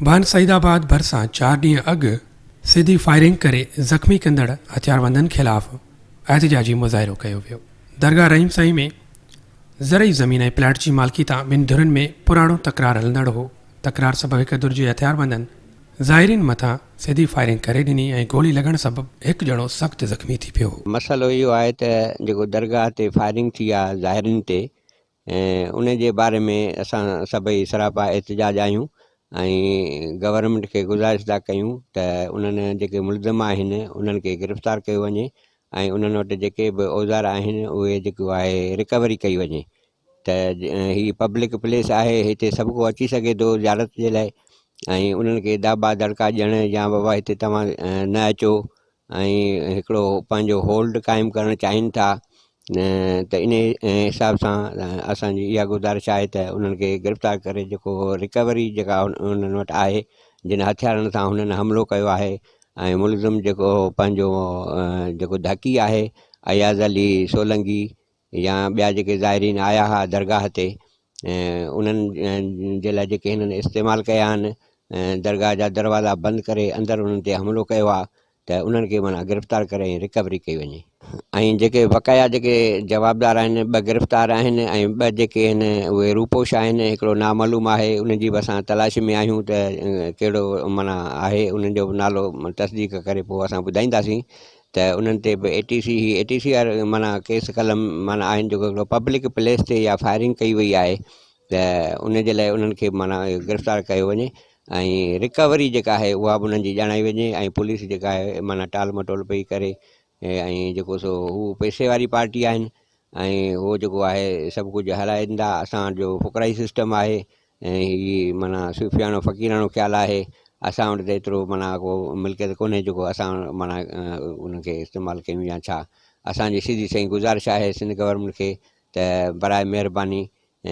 ڀان سعيد آباد ڀرسان چار ڏينهن اڳ سڌي فائرنگ ڪري زخمي ڪندڙ هٿياربندن خلاف احتجاجي مظاهرو ڪيو ويو. درگاهه رحيم سائين ۾ زرعي زمين ۽ پلاٽ جي مالڪي تان ٻن ڌرين ۾ پراڻو تڪرار هلندڙ هو، تڪرار سبب هڪ ڌر جي هٿياربندن زائرين مٿان سڌي فائرنگ ڪري ڏني ۽ گولي لڳڻ سبب هڪ ڄڻو سخت زخمي ٿي پيو. مسئلو اهو آهي ته جيڪو درگاهه تي فائرنگ ٿي آهي زائرين تي ان جي باري ۾ اسان سڀئي سراپا احتجاج آهيون ۽ گورنمينٽ کي گذارش ٿا ڪيون ته انهن جيڪي ملزم آهن انهن کي گرفتار ڪيو وڃي ۽ انهن وٽ جيڪي به اوزار آهن اهي جيڪو آهي رڪوري ڪئي وڃي ته هي پبلڪ پليس آهي هتي سڀ ڪو اچي سگهي ٿو زيارت جي لاء ۽ انهن کي داٻا دڙڪا ڏيڻ يا بابا هتي توهان نه اچو ۽ هڪڙو پنهنجو هولڊ قائم ڪرڻ چاهين ٿا ته ان حساب سان اسانجي اها گذارش آهي ته انهن کي گرفتار ڪري جيڪو رڪوري جيڪا انهن وٽ آهي جن هٿيارن سان هنن حملو ڪيو آهي ۽ ملزم جيڪو پنهنجو جيڪو ڌڪي آهي اياز علي سولنگي يا ٻيا جيڪي زائرين آيا ها درگاهه تي انهن جي لاء جيڪي هنن استعمال ڪيا آهن درگاهه جا دروازا بند ڪري اندر انهن تي حملو ڪيو آهي ته انهن کي معنيٰ گرفتار ڪري ۽ رڪوري ڪئي وڃي. ۽ جيڪي بقايا جيڪي جوابدار آهن ٻه گرفتار آهن ۽ ٻه جيڪي آهن اهي روپوش آهن هڪڙو نامعلوم آهي ان جي به اسان تلاش ۾ آهيون ته ڪهڙو معنيٰ آهي انهن جو به نالو تصديق ڪري پوء اسان ٻڌائينداسين ته انهن تي به اي ٽي سي هي اي ٽي سي وارا معنيٰ ڪيس قلم معنيٰ آهن جيڪو هڪڙو پبلڪ پليس تي يا فائرنگ ڪئي وئي آهي ته ان جي لاء انهن کي معنيٰ گرفتار ڪيو وڃي ۽ رڪوري جيڪا آهي اها به انهن جي ڄاڻائي وڃي ۽ پوليس جيڪا آهي معنيٰ ٽال مٽول پئي ڪري ۽ جيڪو سو هو پئسي واري پارٽي آهن ۽ هو جيڪو آهي سڀ ڪجهه هلائيندا اسان جو فقرائي سسٽم آهي ۽ هي معنيٰ صوفياڻو فقيراڻو خيال آهي اسان وٽ ته ايترو معنيٰ ڪو ملڪيت ڪونهي جيڪو اسان معنيٰ ان کي استعمال ڪيون يا ڇا اسان جي سڌي سئين گذارش آهي سنڌ گورنمينٽ کي ته براء مهرباني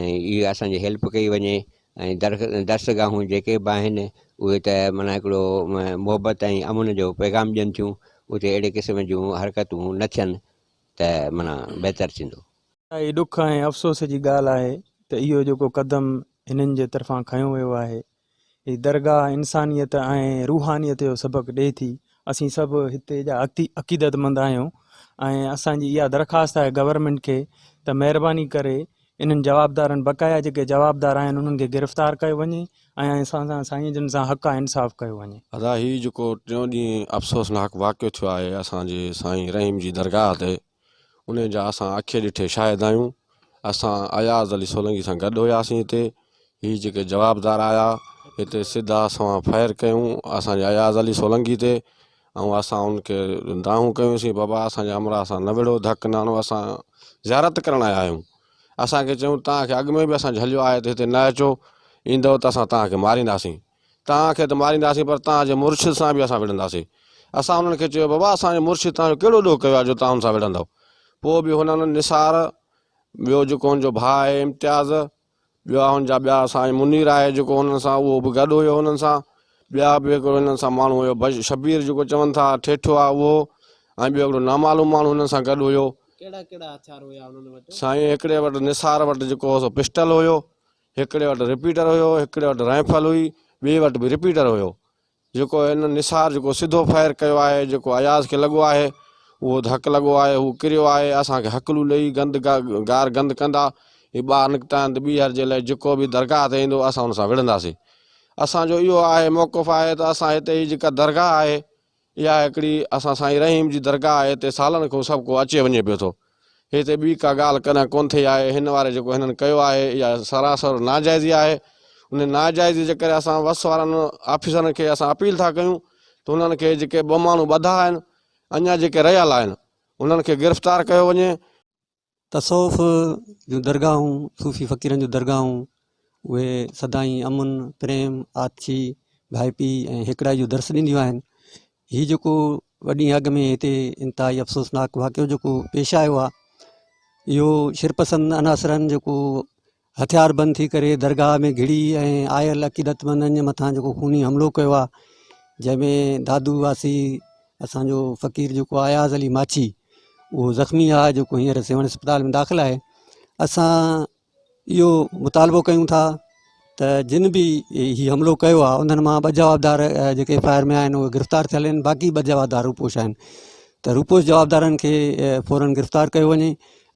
اهي اسان جي هيلپ ڪئي وڃي ۽ درسگاهون جيڪي به آهن اهي ته معنيٰ هڪڙو محبت ۽ امن جو پيغام ڏين ٿيون اتي اهڙي قسم جون حرڪتون نه ٿين ته معنيٰ بهتر ٿيندو. انتهائي ڏک ۽ افسوس جي ڳالهه آهي ته اهو جيڪو قدم هنن جي طرفان کنيو ويو آهي، هي درگاهه انسانيت ۽ روحانيت جو سبق ڏئي ٿي. اسين سڀ هتي جا عقيدتمند آهيون ۽ اسان جي اها درخواست آهي گورنمينٽ کي ته مهرباني ڪري انهن جوابدارن بقايا جيڪي جوابدار آهن انهن کي گرفتار ڪيو وڃي ۽ اسان سان سائين جن سان حق ۽ انصاف ڪيو وڃي. ادا هي جيڪو ٽيون ڏينهن افسوسناڪ واقعو ٿيو آهي اسان جي سائين رحيم جي درگاهه تي انهي جا اسان اکين ڏٺي شاهد آهيون اسان اياز علي سولنگي سان گڏ هياسين هتي هي جيڪي جوابدار آيا هتي سڌا سنوان فائر ڪيون اسان جي اياز علي سولنگي تي ۽ اسان ان کي دانهون ڪيونسين بابا اسان جي همراهه سان نه وڙهو ڌڪ نه هڻو اسان زيارت ڪرڻ آيا آهيون اسان کي چيائون توهان کي اڳ ۾ به اسان جهليو آهي ته هتي نه اچو، ايندؤ ته اسان توهان کي مارينداسين. توهان کي ته مارينداسين پر توهان جي مرشد سان به اسان وڙهنداسين. اسان انهن کي چيو بابا اسان جو مرشد توهان جو ڪهڙو ڏوهه ڪيو آهي جو توهان هن سان وڙهندؤ. پوء به هنن نثار، ٻيو جيڪو هن جو ڀاء آهي امتياز، ٻيا هن جا ٻيا سائين منير آهي جيڪو هنن سان اهو به گڏ هيو هنن سان ٻيا به هڪڙو هنن سان ماڻهو هيو بش شبير جيڪو چون ٿا ٺيٺو آهي اهو ۽ ٻيو هڪڙو نامعلوم ماڻهو هنن سان گڏ هيو. ڪهڙا ڪهڙا هٿيار هيا انهن وٽ؟ سائين هڪڙي وٽ نثار وٽ جيڪو هو سو پسٽل هيو، هڪڙي وٽ رپيٽر هيو، هڪڙي وٽ رائفل هئي، ٻئي وٽ به رپيٽر هيو. جيڪو هن نثار جيڪو سڌو فائر ڪيو آهي جيڪو اياز کي لڳو آهي اهو ڌڪ لڳو آهي هو ڪريو آهي اسان کي هڪلون ڏئي گند گار گند ڪندا هي ٻاهر نڪتا آهن ته ٻيهر جي لاء جيڪو به درگاهه تي ايندو اسان ان سان وڙهنداسين اسان جو اهو آهي موقف آهي ته اسان هتي هي جيڪا درگاهه آهي اها هڪڙي اسان سائين رحيم جي درگاهه آهي هتي سالن کان سڀ ڪو اچي وڃي پيو ٿو. هتي ٻي ڪا ڳالهه ڪڏهن ڪونه ٿي آهي. هن واري جيڪو هنن ڪيو آهي اها سراسر ناجائزي آهي. ان ناجائزي جي ڪري اسان وس وارن آفيسرن کي اسان اپيل ٿا ڪيون ته انهن کي جيڪي ٻه ماڻهو ٻڌا آهن اڃا جيڪي رهيل آهن انهن کي گرفتار ڪيو وڃي. تصوف جون درگاهون، صوفي فقيرن جون درگاهون اهي سدائين امن، پريم، آتشي، ڀائپي ۽ هيڪڙائي جو درس ڏينديون آهن. هي جيڪو ٻه ڏينهن اڳ ۾ هتي انتهائي افسوسناڪ واقعو جيڪو پيش آيو آهي اهو شرپسند عناصرن جيڪو هٿيار بند ٿي ڪري درگاهه ۾ گهڙي ۽ آيل عقيدتمندن جي مٿان جيڪو خوني حملو ڪيو آهي جنهن ۾ دادو واسي اسانجو فقير جيڪو اياز علي ماڇي اهو زخمي آهي جيڪو هينئر سيوهڻ اسپتال ۾ داخل آهي اسان اهو مطالبو ڪيون ٿا ته جن به هي حملو ڪيو آهي انهن مان ٻه جوابدار جيڪي ايف I R ۾ آهن اهي گرفتار ٿيل آهن باقي ٻه جوابدار روپوش آهن ته روپوش جوابدارن کي فورن گرفتار ڪيو وڃي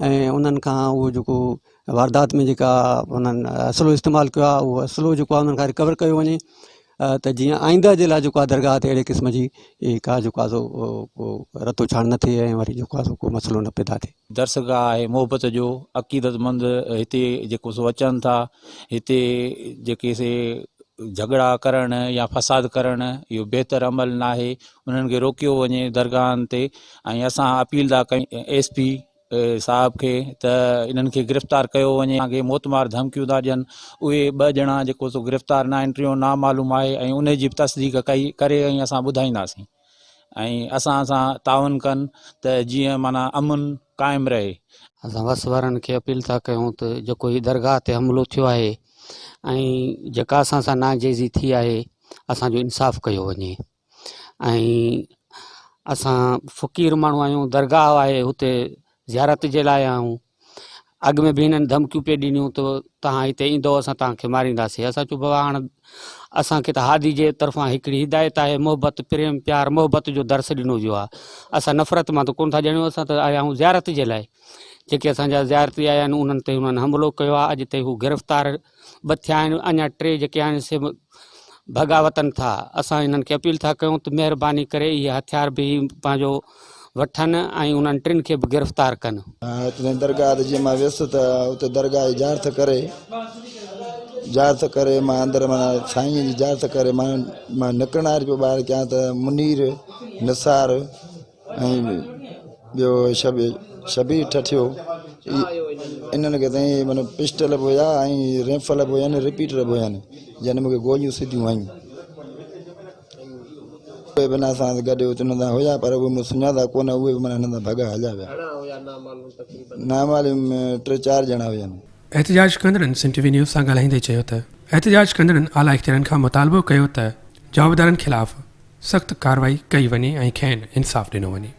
۽ انهن کان اهو جيڪو واردات ۾ جيڪا انهن اسلحو استعمال ڪيو آهي اهو اسلحو جيڪو آهي انهن کان رڪور ڪيو وڃي ته جيئن آئنده جي لاء جيڪو آهي درگاهه تي اهڙي قسم جي ڪا جيڪو آهي سو ڪو رتو ڇاڻ نه ٿئي ۽ وري جيڪو آهي سو ڪو مسئلو نه پيدا ٿئي. درسگاهه آهي محبت جو عقيدتمند هتي جيڪو سو اچن ٿا هتي جيڪي سي جهڳڙا ڪرڻ يا فساد ڪرڻ اهو بهتر عمل ناهي انهن کي روڪيو وڃي درگاهن تي ۽ اسان اپيل ٿا ڪيون ايس پي صاحب کي ته انهن کي گرفتار ڪيو وڃي اسان کي موتمار ڌمڪيون ٿا ڏين اهي ٻه ڄڻا جيڪو سو گرفتار نه آهن ٽيون نامعلوم آهي ۽ ان جي به تصديق ڪئي ڪري ۽ اسان ٻڌائينداسين ۽ اسان سان تعاون ڪن ته جيئن معنيٰ امن قائم رهي. اسان وس وارن کي اپيل ٿا ڪيون ته جيڪو هي درگاهه تي حملو ٿيو آهي ۽ جيڪا اسان سان ناجائزي ٿي آهي اسان جو انصاف ڪيو وڃي. ۽ اسان فقير ماڻهو آهيون درگاهه آهي هتي زيارت جي لاء آيا آهيون اڳ ۾ به هنن ڌمڪيون پئي ڏنيون ته توهان هتي ايندو اسان توهان کي مارينداسين اسان چيو بابا هاڻ اسانکي ته هادي جي طرفان هڪڙي هدايت آهي محبت پريم پيار محبت جو درس ڏنو ويو آهي اسان نفرت مان ته ڪونه ٿا ڄڻيون اسان ته آيا آهيون زيارت جي لاء جيڪي اسانجا زيارتي آيا آهن انهن تي انهن حملو ڪيو آهي اڄ تائين هو گرفتار ٻه ٿيا آهن اڃا ٽي جيڪي آهن سي ڀڳا وتن ٿا اسان انهن کي اپيل ٿا ڪيون ته مهرباني ڪري اهي هٿيار به پنهنجو وٺن ۽ انهن ٽن کي به گرفتار ڪن. هتي درگاهه تي جيئن مان ويس ته اتي درگاهه جي زيارت ڪري زيارت ڪري مان اندر معنيٰ سائينء جي زيارت ڪري مان مان نڪرڻ واري پيو ٻاهر ڪيان ته منير نثار ۽ ٻيو شبير ٺٺيو انهن کي سائين معنيٰ پسٽل به هيا ۽ ريفل به هيا رپيٽر به هيا جن مونکي گوليون سڌيون هنيون اهي به اسان سان گڏ هنن سان هيا پر اهي مون سڃاتا ڪونه اهي به معنيٰ هنن سان ڀڳا هليا ويا نامعلوم ٽي چار ڄڻا هيا. احتجاج ڪندڙن سنڌ ٽي وي نيوز سان ڳالهائيندي چيو ته احتجاج ڪندڙن اعليٰ اختيارين کان مطالبو ڪيو ته جوابدارن خلاف سخت ڪارروائي ڪئي وڃي ۽ کين انصاف ڏنو وڃي.